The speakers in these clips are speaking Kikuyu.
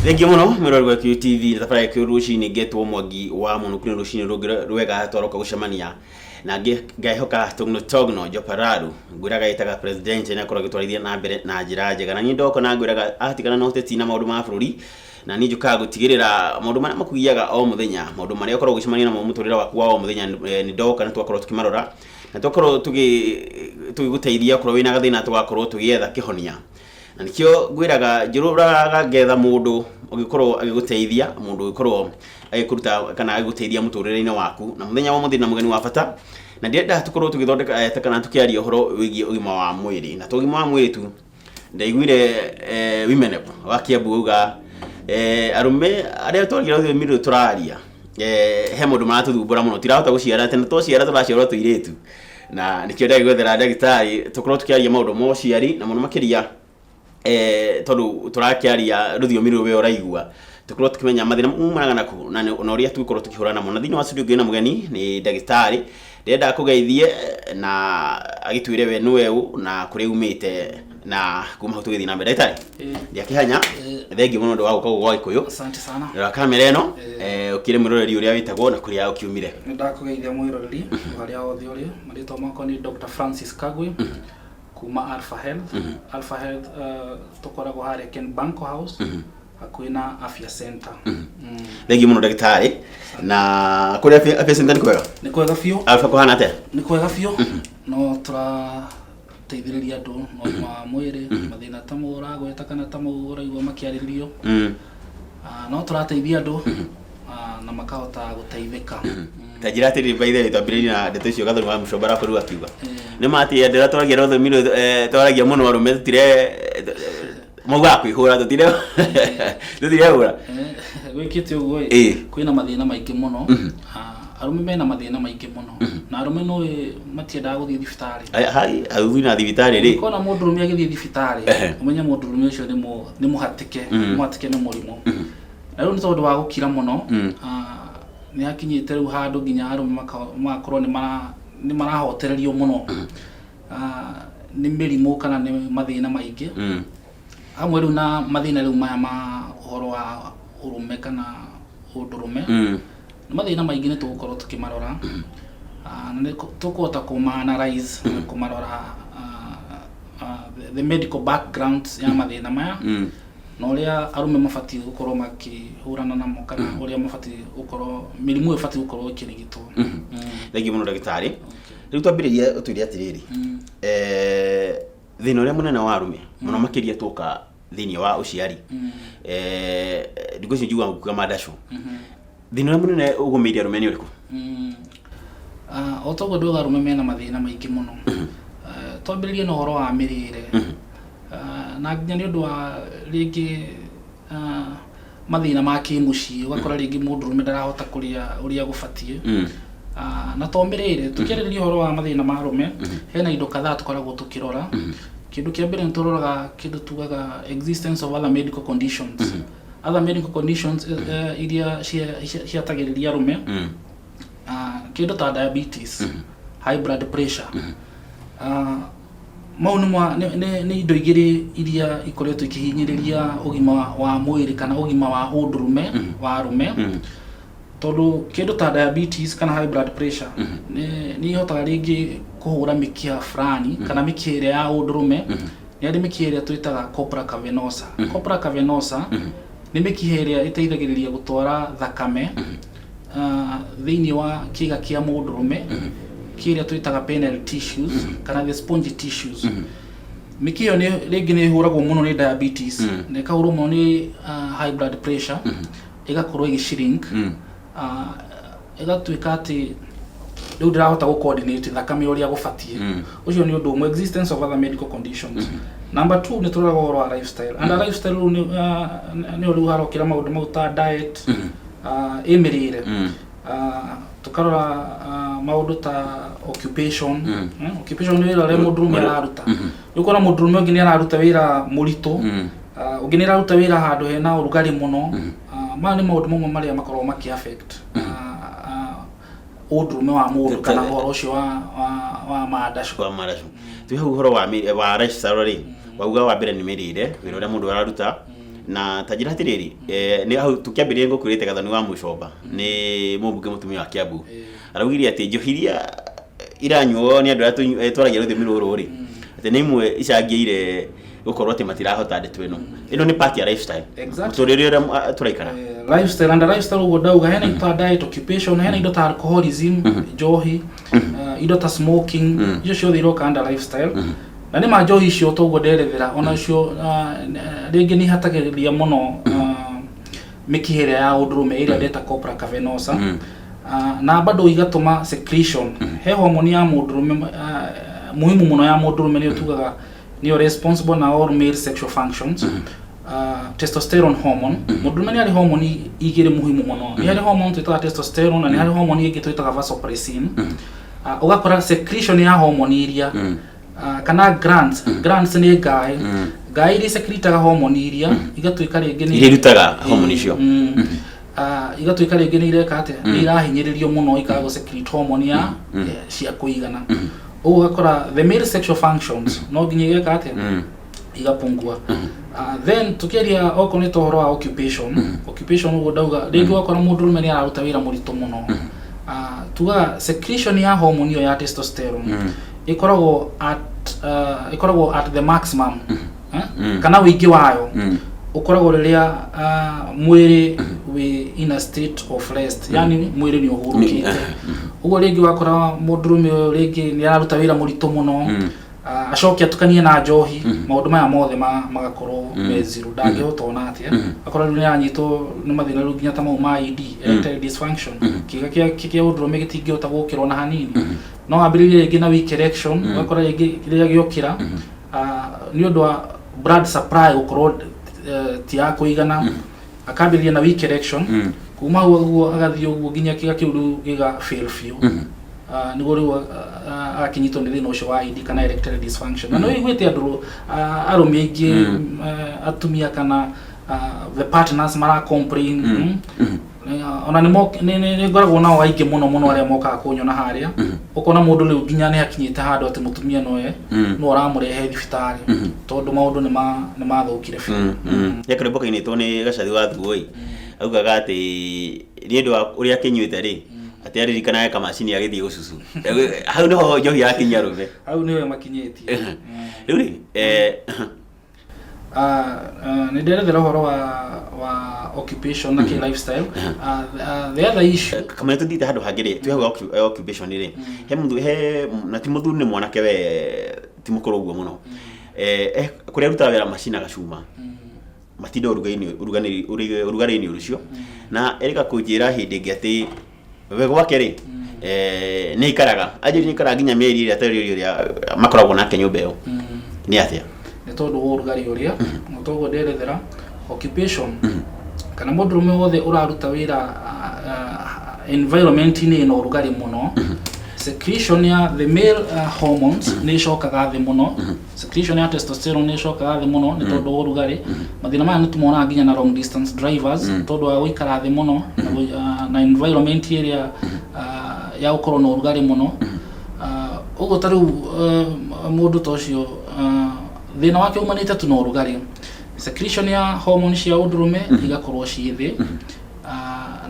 Thengiũ mũno mwĩroreri wa QTV na thabarĩ ya rũcinĩ ngetwo Mwangi wa Mũnũku. Nĩ rũcinĩ rũngĩ rwega twaroka gũcemania na ngehoka Togno Togno Jopararu ngwĩraga ĩtaga president nĩ akorwo agĩtwarithia na mbere na njĩra njega, na niĩ ndoka na ngwĩraga atigana na ũteti na maũndũ ma bũrũri, na niĩ njũkaga gũtigĩrĩra maũndũ marĩa makugiaga o mũthenya, maũndũ marĩa ũkoragwo ũgĩcemania namo mũtũrĩre waku wa o mũthenya, nĩ ndoka na twakorwo tũkĩmarora na twakorwo tũgĩgũteithia okorwo wĩna gathĩna tũgakorwo tũgĩetha kĩhonia. Na nĩkĩo ngwĩraga njũrũraga ngetha mũndũ ũngĩkorwo agĩgũteithia, mũndũ ũngĩkorwo agĩkũruta kana agĩgũteithia mũtũrĩre-inĩ waku. Na mũthenya wa ũmũthĩ na mũgeni wa bata, na ndĩrenda tũkorwo tũgĩthondeka kana tũkĩaria ũhoro wĩgiĩ ũgima wa mwĩrĩ. Na to ũgima wa mwĩrĩ tu, ndaiguire Women wa Kiambu auga arũme arĩa twaragia rũthiomi rũrũ tũraria, he maũndũ maratũthumbũra mũno, tirahota gũciara tene, twaciara tũraciarwo tũirĩtu. Na nĩkĩo ndagĩgwethera ndagĩtarĩ tũkorwo tũkĩaria maũndũ ma ũciari na mũno makĩria, tondũ tũrakĩaria rũthiomi rũrũ we ũraigua, tũkorwo tũkĩmenya mathĩna maumanaga nakũ na ũrĩa tũgũkorwo tũkĩhũrana namo. Na thĩinĩ wa studio ngĩna mũgeni nĩ ndagĩtarĩ, ndĩrenda akũgeithie na agĩtwĩre we nĩwe ũ na kũrĩa umĩte, na kuma hau tũgĩthiĩ na mbere. Ndagĩtarĩ, ndiakĩhanya, thengiũ mũno ũndũ wa gũka gũkũ gwa Gĩkũyũ. Asante sana. Rora kamera ĩno, ũkĩre mwĩroreri ũrĩa wĩtagwo na kũrĩa ũkiumire. Nĩ ndakũgeithia mwĩroreri harĩa hothe ũrĩ. Marĩtwa makwa nĩ Dr. Francis Kagwe kuma Alpha Health. Alpha Health tũkoragwo harĩa Ken Banko House hakuhĩ na Afya Center. Thengiũ mũno ndagĩtarĩ. Na kũrĩa Afya Center nĩ kwega? Nĩ kwega biũ. Alpha kũhana atĩa? Nĩ kwega biũ. No tũrateithĩrĩria andũ na ũgima wa mwĩrĩ, mathĩna ta mau ũragweta kana ta mau ũraigua makĩarĩrĩrio. No tũrateithia andũ na makahota gũteithĩka. Ta njĩra atĩrĩrĩ, by the way, twambĩrĩrie na ndeto icio Gathoni wa Mũcomba arakorirwo akiuga. Nĩ ma atĩ andũ arĩa twaragia rũthiomi rũrũ, twaragia mũno arũme tũtire maugaga kwĩhũra, tũtirehũra. Gwĩkĩte ũguo ĩ, kwĩna mathĩna maingĩ mũno. Arũme mena mathĩna maingĩ mũno, na arũme nĩ matiendaga gũthiĩ thibitarĩ. Hai athuri na thibitarĩ rĩ. Ũngĩkona mũndũrũme agĩthiĩ thibitarĩ, ũmenye mũndũrũme ũcio nĩ mũhatĩke, nĩ mũhatĩke nĩ mũrimũ. Na rĩu nĩ tondũ wa gũkira mũno, nĩ hakinyĩte rĩu handũ nginya arũme magakorwo nĩ marahotererio mũno nĩ mĩrimũ kana nĩ mathĩna maingĩ. Hamwe rĩu na mathĩna rĩu maya ma ũhoro wa ũrũme kana ũndũrũme, nĩ mathĩna maingĩ nĩ tũgũkorwo tũkĩmarora, na nĩ tũkũhota kũma-analyze na kũmarora the medical background ya mathĩna maya na ũrĩa arũme mabatiĩ gũkorwo makĩhũrana namo kana ũrĩa mabatiĩ gũkorwo mĩrimũ ĩyo ĩbatiĩ gũkorwo ĩkĩrigitwo. Thengiũ mũno ndagĩtarĩ. Rĩu twambĩrĩrie ũtwĩre atĩrĩrĩ, thĩna ũrĩa mũnene wa arũme mũno makĩria twoka thĩinĩ wa ũciari, thikũ ici njiguaga nguga mandacũ, thĩna ũrĩa mũnene ũgũmĩire arũme nĩ ũrĩkũ? O toguo ndauga, arũme mena mathĩna maingĩ mũno. Twambĩrĩrie na ũhoro wa mĩrĩre. Na nginya nĩ ũndũ wa rĩngĩ mathĩna ma kĩmũciĩ, ũgakora rĩngĩ mũndũrũme ndarahota kũrĩa ũrĩa gũbatiĩ. Na to mĩrĩre, tũkĩarĩrĩria ũhoro wa mathĩna ma arũme, hena indo kadhaa tũkoragwo tũkĩrora. Kĩndũ kĩa mbere nĩ tũroraga kĩndũ tugaga existence of other medical conditions. Other medical conditions iria ciatagĩrĩria arũme, kĩndũ ta diabetes, high blood pressure. Mau nĩ indo igĩrĩ iria ikoretwo ikĩhinyĩrĩria ũgima wa mwĩrĩ kana ũgima wa ũndũrũme wa arũme, tondũ kĩndũ ta diabetes kana high blood pressure nĩ ihotaga rĩngĩ kũhũra mĩkiha fulani kana mĩkiha ĩrĩa ya ũndũrũme. Nĩ harĩ mĩkiha ĩrĩa twĩtaga corpora cavernosa. Corpora cavernosa nĩ mĩkiha ĩrĩa ĩteithagĩrĩria gũtwara thakame thĩinĩ wa kĩga kĩa mũndũrũme kĩrĩa twĩtaga penile tissues kana the spongy tissues. Mĩkiha ĩyo rĩngĩ nĩ ĩhũragwo mũno nĩ diabetes na ĩkahũrwo mũno nĩ high blood pressure, ĩgakorwo ĩgĩ shrink, ĩgatuĩka atĩ rĩu ndĩrahota gũ coordinate thakame ũrĩa gũbatiĩ. Ũcio nĩ ũndũ ũmwe, existence of other medical conditions. Number two, nĩ tũroraga ũhoro wa lifestyle, and lifestyle rĩu nĩ rĩu harokĩra maũndũ mau ta diet, ĩ mĩrĩre, tũkarora maũndũ ta occupation. Occupation nĩ wĩra ũrĩa mũndũrũme araruta. Rĩu ũkona mũndũrũme ũngĩ nĩ araruta wĩra mũritũ, ũngĩ nĩ araruta wĩra handũ hena ũrugarĩ mũno. Maya nĩ maũndũ mamwe marĩa makoragwo makĩ affect ũndũrũme wa mũndũ kana ũhoro ũcio wa mandacũ. Wa maracu. Twĩ hau ũhoro wa lifestyle rĩ, wauga wa mbere nĩ mĩrĩre, wĩra ũrĩa mũndũ araruta. Na ta njĩra atĩrĩrĩ, nĩ hau tũkĩambĩrĩria ngũkwĩrĩte Gathoni wa Mũcomba nĩ mũmbunge mũtumia wa Kiambu, araugire atĩ njohi iria iranyuo nĩ andũ arĩa twaragia rũthiomi rũrũ rĩ, atĩ nĩ imwe icangĩire gũkorwo atĩ matirahota ndeto ĩno. Ĩno nĩ part ya lifestyle. Mũtũrĩre ũrĩa tũraikara. Lifestyle and lifestyle, ũguo ndauga, hena indo ta diet, occupation, hena indo ta alcoholism, njohi, indo ta smoking, icio ciothe iroka under lifestyle. Na nĩ ma njohi icio toguo nderethera, onacio rĩngĩ nĩ ihatagĩrĩria mũno mĩkiha ĩrĩa ya ũndũrũme ĩrĩa ndeta corpora cavernosa. Na bado igatũma secretion he hormone ya mũndũrũme muhimu mũno ya mũndũrũme, nĩyo tugaga nĩyo responsible na all male sexual functions, testosterone hormone. Mũndũrũme nĩ harĩ hormone igĩrĩ muhimu mũno, nĩ harĩ hormone twĩtaga testosterone na nĩ harĩ hormone ĩngĩ twĩtaga vasopressin. Ũgakora secretion ya hormone iria kana glands, nĩ ngaĩ iria secretaga hormone iria igatuĩka rĩngĩ nĩ Iria irutaga hormone icio. Igatuĩka rĩngĩ nĩ ireka atĩa, nĩ irahinyĩrĩrio mũno ikaga gũ secrete hormone ya cia kũigana. Ũguo ũgakora the male sexual functions no nginya igeka atĩa, igapungua. Then tukiaria okorwo nĩ ta ũhoro wa occupation, ũguo ndauga, rĩngĩ ũgakora mũndũrũme nĩ araruta wĩra mũritũ mũno. Tugaga secretion ya hormone ĩyo ya testosterone ĩkoragwo at the maximum, eh? Kana ũingĩ wayo ũkoragwo rĩrĩa mwĩrĩ wĩ in a state of rest, yani mwĩrĩ nĩ ũhurũkĩte. Ũguo rĩngĩ wakora mũndũrũme ũyũ rĩngĩ nĩ araruta wĩra mũritũ mũno, acoke atukanie na njohi, maũndũ maya mothe magakorwo me zero, ndangĩhota ona atĩa. Akorwo rĩu nĩ aranyitwo nĩ mathĩna rĩu nginya ta mau ma ED, erectile dysfunction, kĩga kĩa ũndũrũme gĩtingĩhota gũkĩra ona hanini. No ambĩrĩrie rĩngĩ na weak erection, ũgakora rĩngĩ rĩrĩa gĩokĩra, nĩ ũndũ wa blood supply gũkorwo ti ya kũigana, akambĩrĩria na weak erection. Kuma hau ũguo agathiĩ ũguo nginya kĩga kĩu rĩu gĩga fail biũ. Nĩguo rĩu agakĩnyitwo nĩ thĩna ũcio wa ED kana erectile dysfunction. Na nĩ ũiguĩte andũ arũme aingĩ, atumia kana the partners mara complain. Ona nĩ ngoragwo nao aingĩ mũno mũno arĩa mokaga kũnyona harĩa, ũkona mũndũ rĩu nginya nĩ akinyĩte handũ atĩ mũtumia noe no ũramũrehe thibitarĩ tondũ maũndũ nĩ mathũkire biũ. He karwĩmbo kainĩtwo nĩ Gacathi wa Thuoi, augaga atĩ nĩ ũndũ wa ũrĩa akĩnyuĩte rĩ, atĩ aririkanaga kamacini agĩthiĩ gũcucu. Hau nĩho njohi yakinyia arũme. Hau nĩwe makinyĩtie. Rĩu rĩ Nĩ nderethera ũhoro wa occupation na kĩ lifestyle. The other issue Kamene tũthiĩte handũ hangĩ rĩ, twĩ hau occupation rĩ, he mũthu he na ti mũthuri, nĩ mwanake we, ti mũkũrũ ũguo mũno, kũrĩa arutaga wĩra macinaga cuma matinda ũrugarĩ-inĩ ũcio, na erĩga kũnjĩra hĩndĩ ĩngĩ atĩ we gwake rĩ, nĩ aikaraga anjĩri nĩ aikaraga nginya mĩeri ĩrĩa atarĩ ũrĩa makoragwo nake nyũmba ĩyo. Nĩ atĩa? Nĩ tondũ wa ũrugarĩ ũrĩa, na toguo nderethera occupation, kana mũndũrũme wothe ũraruta wĩra environment-inĩ ĩna ũrugarĩ mũno, secretion ya the male hormones nĩ ĩcokaga thĩ mũno, secretion ya testosterone nĩ ĩcokaga thĩ mũno nĩ tondũ wa ũrugarĩ. Mathĩna maya nĩ tumonaga nginya na long distance drivers, tondũ wa gũikara thĩ mũno na environment ĩrĩa ya gũkorwo na ũrugarĩ mũno. Ũguo ta rĩu mũndũ ta ũcio, thĩna wake umanĩte tu na ũrugarĩ, secretion ya hormone cia ũndũrũme igakorwo ciĩ thĩ.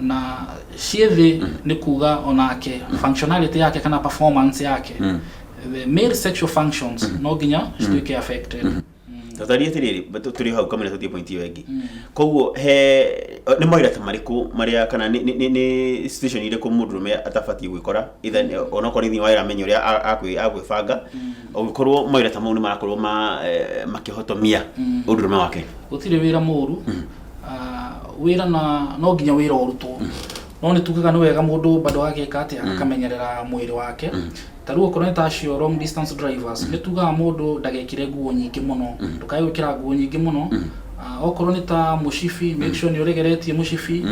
Na ciĩ thĩ nĩ kuga onake functionality yake kana performance yake, the male sexual functions, no nginya cituĩke affected. Tũtarie atĩrĩrĩ, tũrĩ hau kamũira tũthiĩ point ĩyo ĩngĩ, koguo he nĩ mawĩra ta marĩkũ marĩa kana nĩ situation irĩkũ mũndũrũme atabatiĩ gwĩkora either onokorwo nĩ thĩinĩ wa wĩra, amenye ũrĩa agwĩbanga ũgĩkorwo mawĩra ta mau nĩ marakorwo makĩhotomia ũndũrũme wake? Gũtirĩ wĩra mũru. Wĩra na no nginya wĩra ũrutwo, no nĩ tugaga nĩ wega mũndũ bado agĩka atĩa, akamenyerera mwĩrĩ wake. Ta rĩu okorwo nĩ ta acio long distance drivers, nĩ tugaga mũndũ ndagekĩre nguo nyingĩ mũno, ndũkae gwĩkĩra nguo nyingĩ mũno. Okorwo nĩ ta mũcibi, make sure nĩ ũregeretie mũcibi.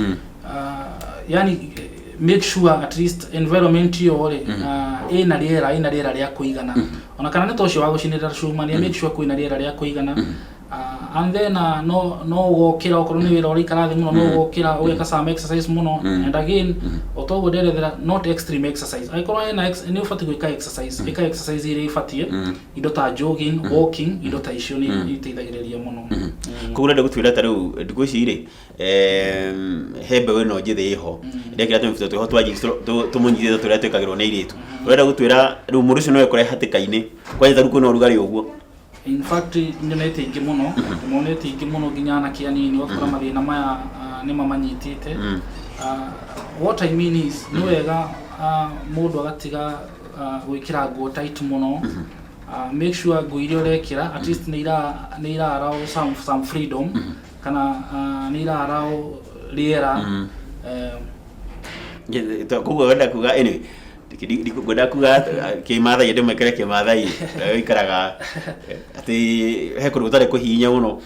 Yani make sure at least environment ĩyo rĩ, ĩna rĩera rĩa kũigana. Ona kana nĩ ta ũcio wa gũcinĩrĩra cuma, nĩ make sure kwĩna rĩera rĩa kũigana. And then no ũgokĩra, okorwo nĩ wĩra ũraikara thĩ mũno, no ũgokĩra ũgeka some exercise mũno. And again, o toguo nderethera, not extreme exercise. Angĩkorwo hena nĩ ũbatiĩ gwĩka exercise, ĩka exercise iria ibatiĩ, indo ta jogging, walking, indo ta icio nĩ iteithagĩrĩria mũno. Koguo ũrenda gũtwĩra ta rĩu ndukũ ici rĩ, he mbeũ ĩno njĩthĩ ĩho ndekĩra tũmĩbuto twĩho twa jeans tũmũnyitĩte tũrĩa twĩkagĩrwo nĩ airĩtu, ũrenda gũtwĩra rĩu mũndũ ũcio no ekore hatĩka-inĩ kwanja ta rĩu kwĩna ũrugarĩ ũguo? In fact, nyonete ingĩ mũno, monete ingĩ mũno, nginya anake anini ũgakora mathĩna maya nĩ mamanyitĩte. What I mean is, nĩ wega mũndũ agatiga gwĩkĩra nguo tight mũno. Make sure nguo iria ũrekĩra at least nĩ ira allow some freedom kana nĩ ira allow rĩera. Koguo wenda kuga, anyway, ngwenda kuga kĩmathai, andũ mekĩre kĩmathai ũikaraga atĩ he kũndũ gũtarĩ kũhihinya mũno.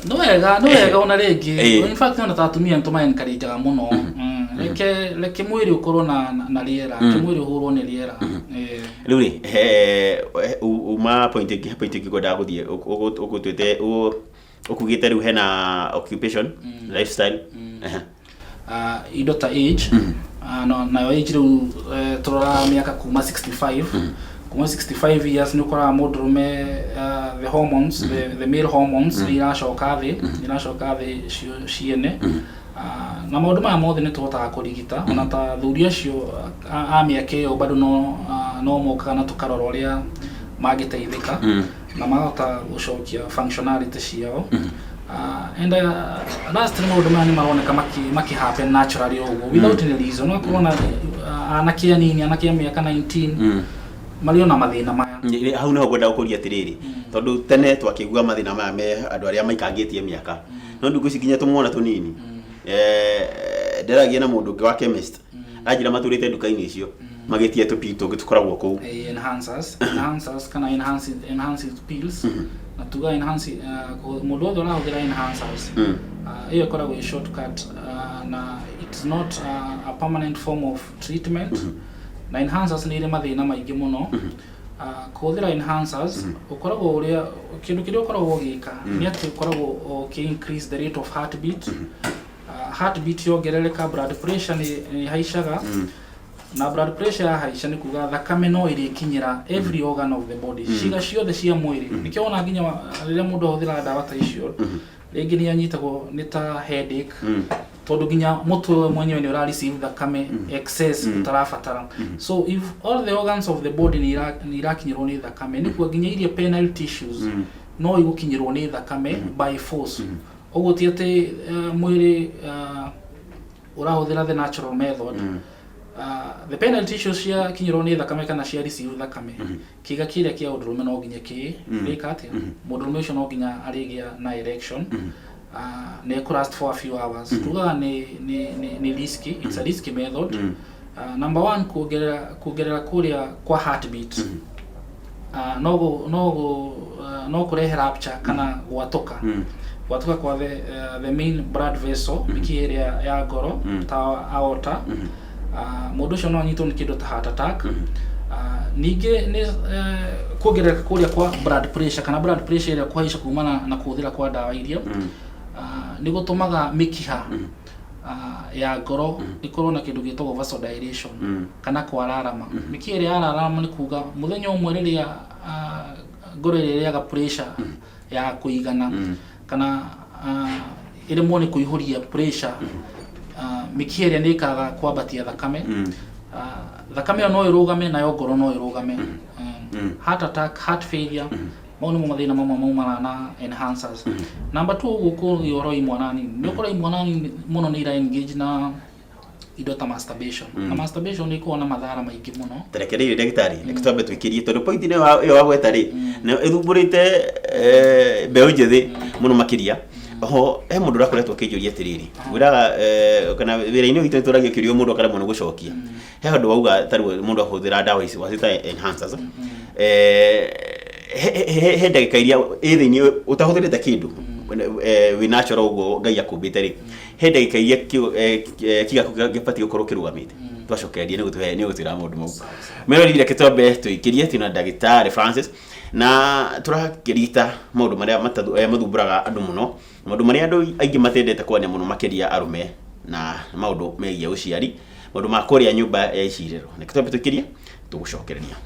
Nĩ wega ona rĩngĩ, in fact, ona ta atumia nĩ tũma encourage-aga mũno. Reke mwĩrĩ ũkorwo na rĩera, reke mwĩrĩ ũhũrwo nĩ rĩera. Rĩu rĩ, uma point ĩngĩ, he point ĩngĩ ngwendaga gũthiĩ. Ũgũtuĩte, ũkugĩte rĩu hena occupation, lifestyle. Indo ta age, no, nayo age rĩu tũroraga mĩaka kuma 65, kuma 65 years nĩ ũkoraga mũndũrũme, the hormones, the male hormones nĩ iracoka thĩ, nĩ iracoka thĩ cio ciene. Na maũndũ maya mothe nĩ tũhotaga kũrigita. Ona ta athuri acio a mĩaka ĩyo bado no mokaga na tũkarora ũrĩa mangĩteithĩka na makahota gũcokia functionality ciao. And last, nĩ maũndũ maya nĩ maroneka maki happen naturally ũguo without any reason. Ũgakorwo na anake anini, anake a mĩaka 19 marĩ ona mathĩna maya. Hau nĩho ngwenda gũkũria atĩrĩrĩ, tondũ tene twakĩigua mathĩna maya me andũ arĩa maikangĩtie mĩaka, no ndukũ ici nginya tũmwana tũnini. Ndĩragia na mũndũ ũngĩ wa chemist, anjĩra matũrĩte nduka-inĩ icio magĩtie tũpi tũngĩ tũkoragwo kũu. Enhancers kana enhancing pills, na tuga enhance, mũndũ wothe ũrahũthĩra enhancers, ĩyo ĩkoragwo ĩ shortcut, na it's not a permanent form of treatment. Na enhancers nĩ irĩ mathĩna maingĩ mũno. Kũhũthĩra enhancers, ũkoragwo ũrĩa kĩndũ kĩrĩa ũkoragwo ũgĩka nĩ atĩ ũkoragwo ũkĩ increase the rate of heartbeat. Heartbeat yongerereka, blood pressure nĩ ĩhaicaga, na blood pressure yahaica nĩ kuga thakame no ĩrĩkinyĩra every organ of the body, ciĩga ciothe cia mwĩrĩ. Nĩkĩo wona nginya rĩrĩa mũndũ ahũthĩra ndawa ta icio, rĩngĩ nĩ anyitagwo nĩ ta headache, tondũ nginya mũtwe we mwenyewe nĩ ũra receive thakame excess ũtarabatara. So if all the organs of the body nĩ irakinyĩrwo nĩ thakame, nĩ kuga nginya iria penile tissues no igũkinyĩrwo nĩ thakame by force. Ũguo ti atĩ mwĩrĩ ũrahũthĩra the natural method. The penile tissues ciakinyĩrwo nĩ thakame kana cia receive thakame, kĩga kĩrĩa kĩa ũndũrũme no nginya kĩ rĩka atĩa, mũndũrũme ũcio no nginya arĩgĩa na erection, na ĩkũ last for a few hours. Tugaga nĩ risky, it's a risky method. Number one, kuongerera kũrĩa kwa heartbeat no kũrehe rupture kana gwatũka kwa the main blood vessel, mĩkiha ĩrĩa ya ngoro ta aorta. Mũndũ ũcio no anyitwo nĩ kĩndũ ta heart attack. Ningĩ nĩ kuongerereka kũrĩa kwa blood pressure kana blood pressure ĩrĩa kũhaica kumana na kũhũthĩra kwa ndawa iria, nĩ gũtũmaga mĩkiha ya ngoro ĩkorwo na kĩndũ gĩtagwo vasodilation kana kwararama. Mĩkiha ĩrĩa yararama nĩ kuga mũthenya ũmwe rĩrĩa ngoro ĩrĩa ĩrĩaga pressure ya kũigana kana ĩremwo nĩ kũihũria pressure, mĩkiha ĩrĩa nĩ ĩkaga kwambatia thakame. Thakame ĩyo no ĩrũgame, nayo ngoro no ĩrũgame. Heart attack, heart failure, mau nĩmo mathĩna mamwe maumanaga na enhancers. Number two, gũkũ ũhoro wa imwana nini, nĩ ũkora imwana nini mũno nĩ ira engage na indo ta masturbation, na masturbation nĩ ĩkoragwo na mathara maingĩ mũno. Tarekereirie ndagĩtarĩ, reke twambe twĩkĩrie, tondũ point ĩno ĩyo wagweta rĩ na ĩthumbũrĩte mbeũ njĩthĩ mũno makĩria. Oho he mũndũ ũrakoretwo akĩnjũria atĩrĩrĩ, ngwĩraga kana wĩra-inĩ witũ nĩtũragia kĩũria mũndũ akaremwo nĩ gũcokia. He handũ wauga tarĩu mũndũ ahũthĩra ndawa ici wacita enhancers, he ndagĩka iria ĩ thĩinĩ ũtahũthĩrĩte kĩndũ, wĩ natural ũguo Ngai akũmbĩte rĩ, he ndagĩka iria kĩga gĩbatiĩ gũkorwo kĩrũgamĩte. Twacokereria nĩ gũtwĩra maũndũ mau. Merorire, reke twambe tũikĩrie twĩna ndagĩtarĩ Francis. Na tũrakĩrita maũndũ marĩa mathumbũraga andũ mũno, maũndũ marĩa andũ aingĩ matendete kwaria mũno makĩria arũme, na maũndũ megiĩ ũciari, maũndũ ma kũrĩa nyũmba ya icirĩro. Reke twambe tũkirie, tũgũcokereria.